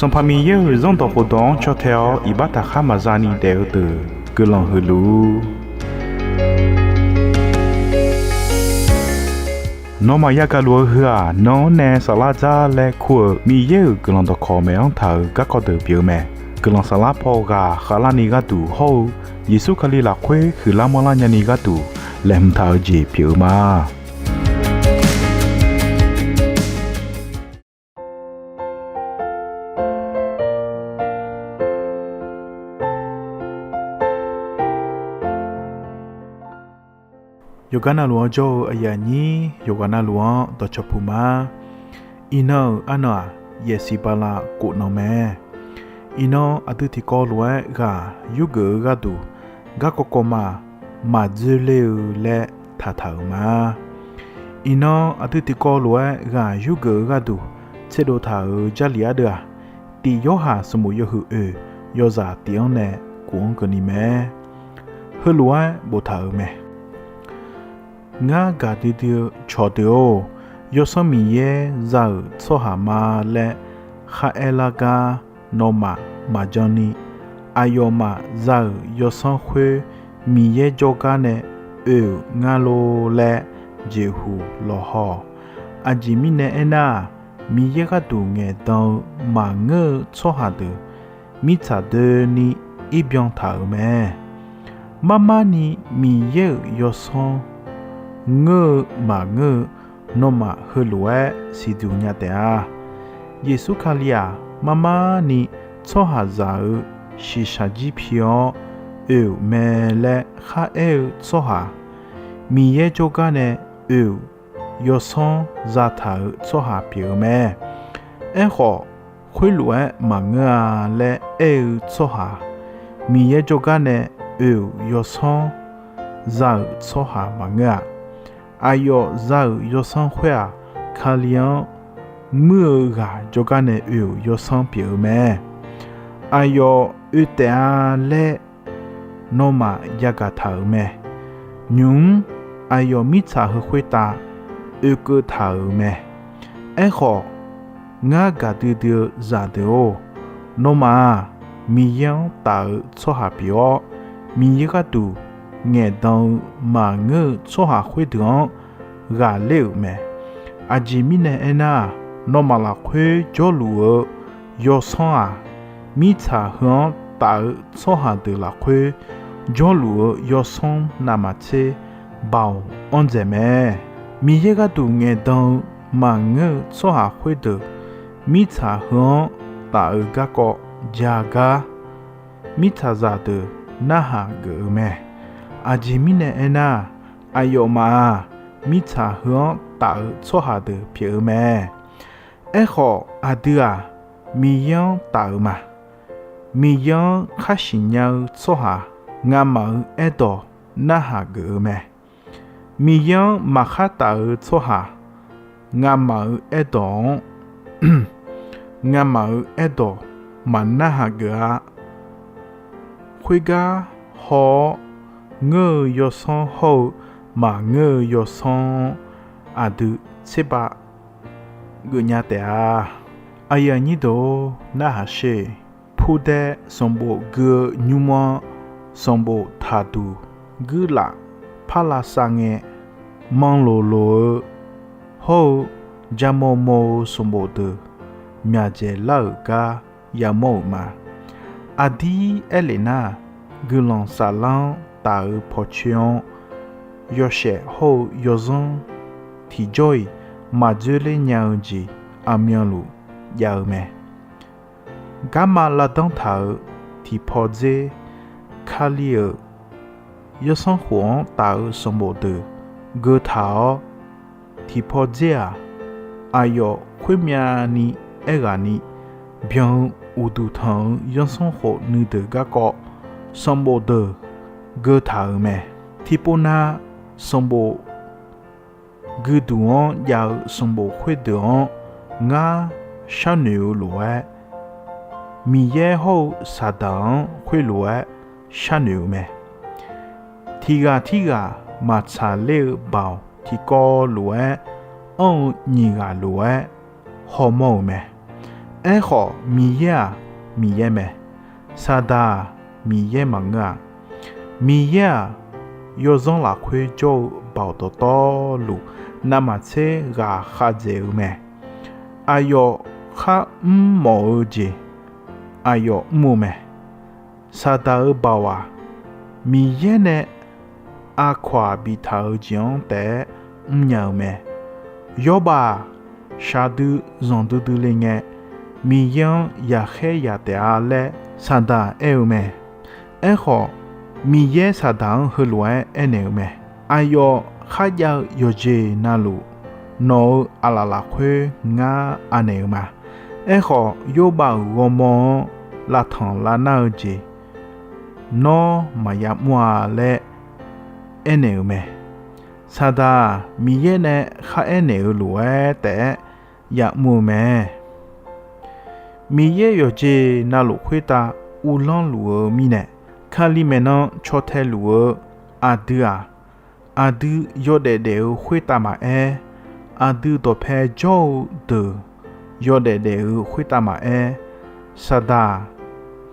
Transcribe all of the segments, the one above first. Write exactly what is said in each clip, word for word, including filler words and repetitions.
Sanqpaq Miqyaer-euq Zanrdawq khofdawq-anr caw tae-awr iqbax taqkhar maqza ni daef-eu deuq guiqlanq huiq luf-ur. Nawmaf yagaq luf-eu heu-aq, nan-anr nae saflar dzar laer kur-euq Miqyaer-euq guiqlanq dawqkawq maeq-anr taq-euq garkawv deuq pyeuf-eu mae. Guiqlanq saflar paw ghaq khavlarni gharduq hawr-eu Yeqsur Kali lafkhoer huiqlar manrlar nyani gharduq laeqhmq taq-eu jeq pyeuf-eu ma. Yawqgar navluf-anr jawr-eu aqyuif aqnyir yawqghaq navluf-anr dawqcawq puq ma. Iqnan-euq arnan-aq, yaefsiq bala khof nan mae. Iqnan aqdui tiqkawv lof-aer ghaq yurgeuf-eu gharduq, garkawv kawv ma maqdzoerler-eu laer taqtaq-euq ma. Iqnan aqdui tiqkawv lof-aer ghaq yurgeuf-eu gharduq tserdov taq-euq Jarlif ardeuv-aq, Tif Yorhaq sanqbof yawhuiq oeq yawzaq tif-anr nae kof-anr keuvni mae. Heulof-aer boftaq-euq mae. Ngar gaqdui dui-eu cawqdeuq-or, Yawsanr Miqyaer za-euq tsawrhaq ma laer kharaer lar gar nawmaf maqjan ni, aqyawfmaf za-euq yawsanr khoer Miqyaer jawrgar nae oe-euq ngar lor laer jeqhuq lawqhaw-awq. Aqjeq mirnae aernar-aq, Miqyaer gharduq ngaeqdan-eu maqngeur-eu tsawrhaq deuq mirtsaq doeni irbyan taq-euq mae. Marmarni Miqyaer-euq yawsanr ngeur-eu maqngeur-eu nawmaf heulof-aer siqduq nya taef-a. Yeqsur Kali-aq, marmarni tsawrhaqzaq-euq shiqshaq jir pi-awr oe-euq mae laer kharaer-eu tsawrhaq, Miqyaer jawrgar nae oe-euq yawsanr zataq-euq tsawrhaq pyeuf-eu mae. Aerkhawf, khoerlof-aer maqngeur-a laer aer-eu tsawrhaq, Miqyaer jawrgar nae oe-euq yawsanr za-euq tsawrhaq maqngeur-a. Aqyawf za-euq yawsanr khoer-aq, Kali-anr muir-eu ghaq jawrgar nae oe-euq yawsanr pyeuf-eu mae. Aqyawf oe taef-a laer nawmaf yagaq taq-euq mae. Nymq-mr aqyawf mirtsaq heu khoertav oekeuv taq-euq mae. Aerkhawf, ngar gaqdui dui-eu zaqdeuq-or, nawmaf-aq, Miqyaer-anr taf-eu tsawrhaq pyeuf-awr, Miqyaer gharduq ngaeqdan-eu maqngeur-eu tsawrhaq khoerdeuq-anr ghaqler-euq mae. Aqjeq mirnae aernar-aq, nawmaf lafkhoer jawrluf-eu yawsanr-aq, mirtsaq heu-anr taf-eu tsawrhaq deuq lafkhoer jawrluf-eu yawsanr navmaqtser baoq anr dzaeq mae. Miqyaer gharduq ngaeqdan-eu maqngeur-eu tsawrhaq khoerdeuq, mirtsaq heu-anr taf-eu garkawv ja gar mirtsaqzaq deuq narhaq geuf-eu mae. Aqjeq mirnae aernar-aq, aqyawfmaf-aq, mirtsaq heu-anr taf-eu tsawrhaq deuq pyeuf-eu mae. Aerkhawf, aqdui-aq, Miqyaer-anr taf-euq ma. Miqyaer-anr khar siqnya-eu tsawrhaq ngamaf-euq aerdawq narhaq geuf-eu mae. Miqyaer-anr maqkhar taf-eu tsawrhaq ngamaf-euq aerdawq-anr, ngamaf-euq aerdawq maqnarhaq geuf-a. Khoergar haw-awr, ngeur-eu yawsanr hawr-eu maqngeur-eu yawsanr-anr aqdui tserpav geufnya taef-a. Aqyuif aqnyir deuq-or, narhaq sher. Purdaer sanqbof gui-eu nymr-anr sanqbof taqduq guirlaf parlavsav ngae, manq loq loq-eu hawr-eu, ja mawr mawr-eu sanqbof deuq myaqdzaeq lar-euq gar yamawr-euq ma. Aqdir aerlef nar, guiqlanq saflar-anr taf-eu pawqcoer-anr yawshaef hawr-eu yawzanr tiqjawr-iq maqdzoerler nya-eu jeq aqmyanluf jav-eu mae. Garma lavdanr taq-euq tiqpaw dzer, Kali-euq yawsanr khof-anr taf-eu sanqbof deuq geu taq-awr, tiqpaw dzer-aq, aqyawf khoermyav ni aerghaqni byan-eu uqduq tanq-eu yawsanr khof nuideuq garkawv sanqbof deuq geu taq-euq mae. Tiqpov nav sanqbof guiduq-anr jav-eu sanqbof khoerdeuq-anr ngar sharnoeq-eu lof-aer, Miqyaer hawr-eu Saqdaq-anr khoerlof-aer sharnoeq-eu mae. Tiq ghaq tirghaq maqtsaq ler-eu baoq tiqkawv lof-aer anr-eu nyiq ghaq lof-aer hawmawr-euq mae. Aerkhawf, Miqyaer-aq, Miqyaer mae. Saqdaq-aq, Miqyaer maqngeur-a. Miqyaer-aq, yawzanr lafkhoer jawr-eu baoq dawqtawvluf navmaqtser ghaq khav dzaeq-eu mae. Aqyawf kharmr mawf-eu jeq aqyawf mr-eu mae. Saqdaq-euq baoq-aq, Miqyaer nae aqkawq-aq biftaq-eu jeq-anr taef-aer mrnya-eu mae. Yawrbav-aq, shaqdui zanqdui dui le ngae, Miqyaer-anr yaqkhaer yaq taef-a laer Saqdaq aer-eu mae. Aerkhawf, Miqyaer Saqdaq-anr heulof-aer aernaeq-eu mae. Aqyawf kharjav-eu yawqjeq navluf, nawq-euq aqlaf lafkhoer ngar anaeq-eu ma. Aerkhawf, Yawrbav-euq ghawrmawr-anr lavtanq lavnar-eu jeq, nawr maqya mr-a laer aernaeq-eu mae. Saqdaq-aq, Miqyaer nae kharaer naeq-eu lof-aer taef-aer ya'mr-eu mae. Miqyaer yawqjeq navluf khoertav uvlanr luf-eu mirnae, Kali maeqnan caw tae luf-eu aqdui-aq, aqdui yawdaef daef-eu khoertav maqaer, aqdui dawqpae jawr-eu deuq yawdaef daef-eu khoertav maqaer, Saqdaq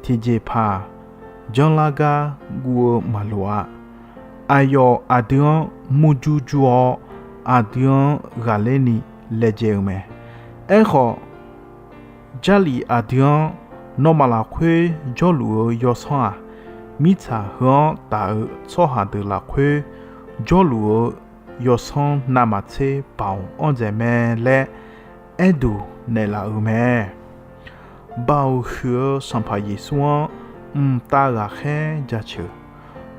tiqjeqpaq janrlar gar guv-eu maqloq-a. Aqyawf aqdui-anr murjur jur-awr, aqdui-anr ghaqler ni laejae-eu mae. Aerkhawf, Jarlif aqdui-anr nawmaf lafkhoer jawrluf-eu yawsanr-aq, mirtsaq heu-anr taf-eu tsawrhaq deuq lafkhoer jawrluf-eu yawsanr navmaqtser baoq anr dzaeq mae laer aerduq naeqlaf-euq mae. Baoq huiq-eu Sanqpaq Yeqsur-anr mqtav ghaqkhaer jaceuq,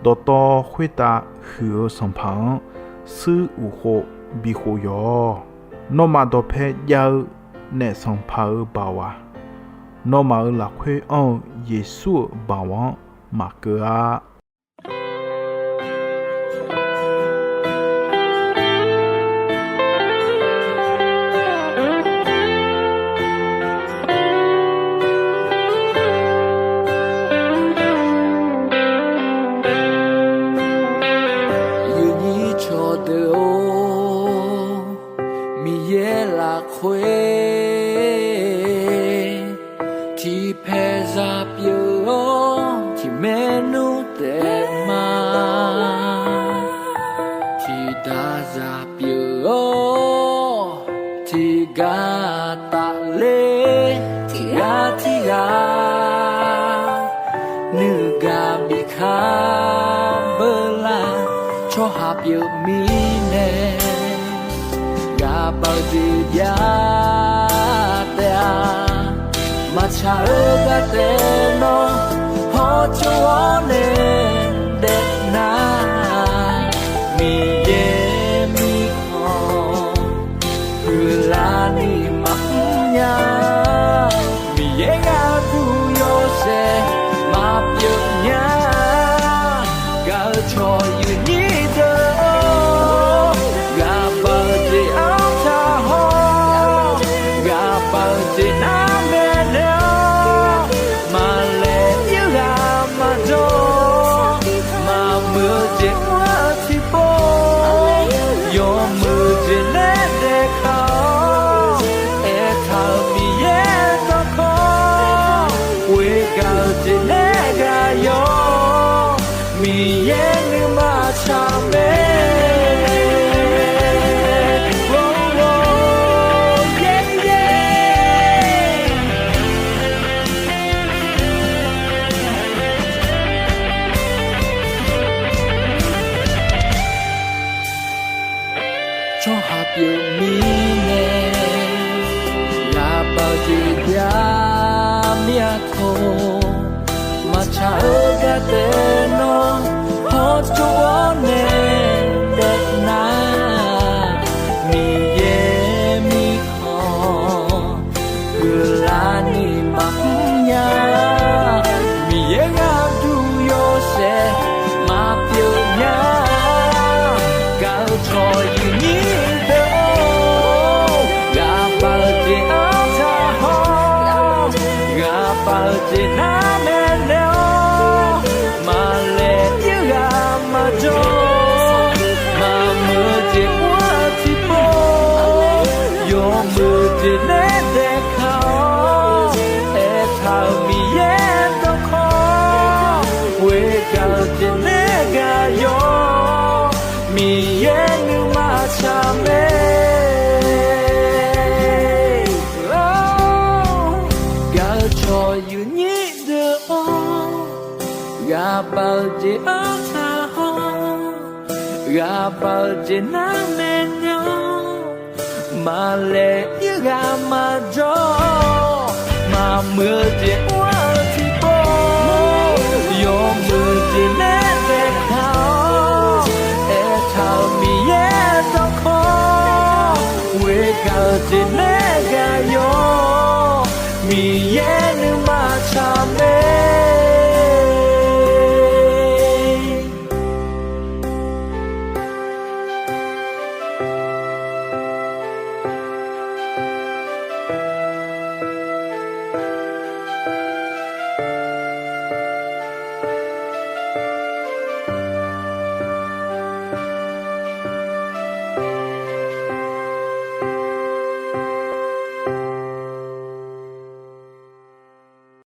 dawqtawv khoertav huiq-eu Sanqpaq-anr suir uqkhov bikhof yawq-awq. Nawmaf dawqpae jav-eu naef Sanqpaq-euq baoq-aq, nawmaf-euq lafkhoer anr-eu Yeqsur-euq baoq-anr maqkeuv-a. Yawnyir cawqdeuq-or, Miqyaer lafkhoer tiqpaeq zaq pyeuf-awr, tiqmaernmr taef ma. Tiqdaq zaq pyeuf-awr, tiqgar tafler, tiqgar tiqgar nuigaq bikaq beular, tsawrhaq pyeuf mirnae, ghaqbav-eu jeq jav taef-a. Maqtsaq-eu gar taef nawr hawtsov-awr nae daef nar, Miqyaer mirkhanq huiqlar ni maqmr nya. Miqyaer gharduq yawshaef maqpyeuf nya. Gaq-eu cawq yawnyir deuq-or, ghaqbav-eu jeq-anr taq hawr, ghaqbav-eu jeq nar maeqnaeq-awr, maqlaeq ir ghaq maqjawr, maqmuiq-eu jeq mr-eu tiqpov, yawmuiq-eu jeq nae daefkaq-awr, aertaq-euq Miqyaer dawrkawr, ghoegaq-eu jeq nae ghaq yawr, Miqyaer nuima tsaq mae. Tsawrhaq pyeuf mirnae, ghaqbav-eu jeq jav mir-a tawq. Maqtsaq-eu gar taef nawr hawtsov-awr nae daef nar, Miqyaer mirkhanq huiqlar ni maqmr nya. Miqyaer gharduq yawshaef maqpyeuf nya. Gaq-eu cawq yawnyir deuq-or, ghaqbav-eu jeq-anr taq hawr, ghaqbav-eu jeq nar maeqnaeq-awr, maqlaeq ir ghaq maqjawr, maqmuiq-eu jeq mr-eu tiqpov, yawmuiq-eu jeq nae daefkaq-awr, Aqbaq-euq jeq nar maeqnan-awr, maqlaeq-ir ghaq maqjawr, maqmuiq-eu jeq mr-eu tiqpov, yawmuiq jeq nae daeqkaq-awr, aertaq-euq Miqyaer dawrkawr, ghoegaq-euq jeq nae ghaq yawr, Miqyaer nuima tsaq mae.